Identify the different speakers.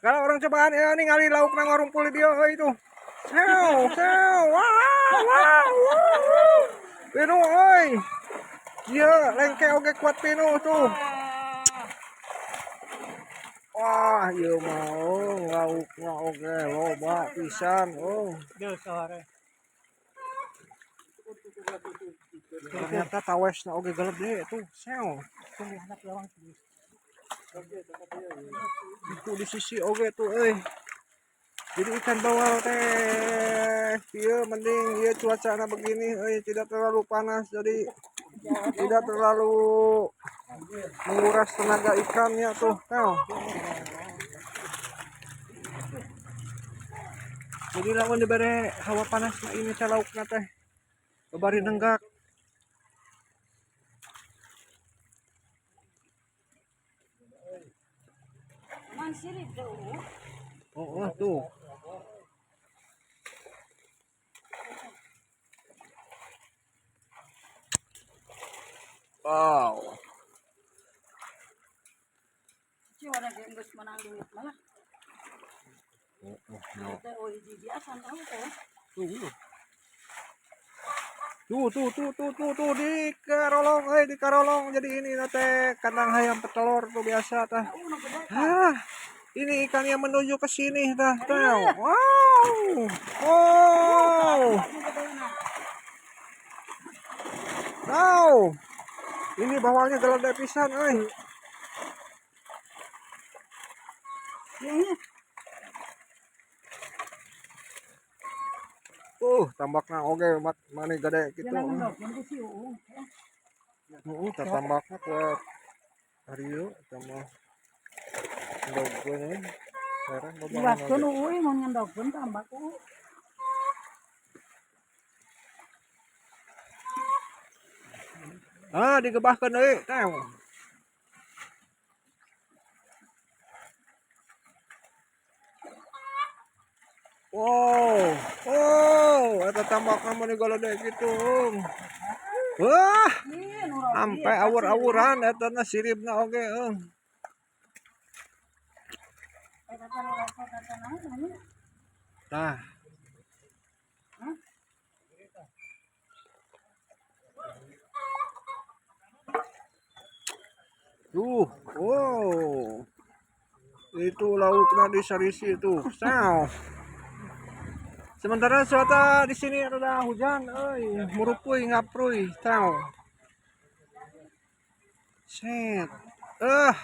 Speaker 1: Kalau urang cobaan ya ningali laukna ngarumpul di dieu euy tuh. Sew, sew, wow, wow, wow. Pinuh euy. Ieu lengke oge kuat pinuh tuh. Wah, ieu mah oh, laukna oge loba pisan oh.
Speaker 2: Duh, sore.
Speaker 1: Ternyata tawesna oge galede tuh. Sew.
Speaker 2: Tunggu anak lawang.
Speaker 1: Itu di sisi oge tuh euy. Jadi ikan bawal teh ieu mending ieu cuacana begini euy, tidak terlalu panas, jadi tidak terlalu menguras tenaga ikannya tuh. Tau. Jadi lamun dibere hawa panas mah ini teh laukna teh babari nenggak.
Speaker 3: Man sirip daw.
Speaker 1: Oh, oh tuh. Wow.
Speaker 3: Ci wala gengos manang duit malah.
Speaker 1: Oh, oh, no.
Speaker 3: Ito o di asan ako ko.
Speaker 1: Tuh. Tuh, tuh, tuh, tuh, tuh, tuh, di karolong, eh, di karolong. Jadi ini nate kandang hayam petelur tuh biasa tah.
Speaker 3: Uno ba dai?
Speaker 1: Ah, ini ikannya menuju ke sini tah, tah. Wow. Wow. Wow. Ini bawahnya gelada pisan, euy. Tambakna oge mat mani gede gitu.
Speaker 3: Yan ang dog, yan si oo.
Speaker 1: Heeh, tatambakna kuat arieu eta mah. Endog we Heran loba
Speaker 3: Iwaskeun oo mun ngandogkeun tambak oo.
Speaker 1: Ah, digebahkeun deui teh. Wow, oh, eta tambakna mah galede kitu. Wah, sampai awur-awuran eta na siripna oge euy. Tah. Tuh, wow. Itu lauknya di sarisi itu. Saw. Sementara cuaca di sini rada hujan, euy, murupuy ngapruy, taw. Set. Eh.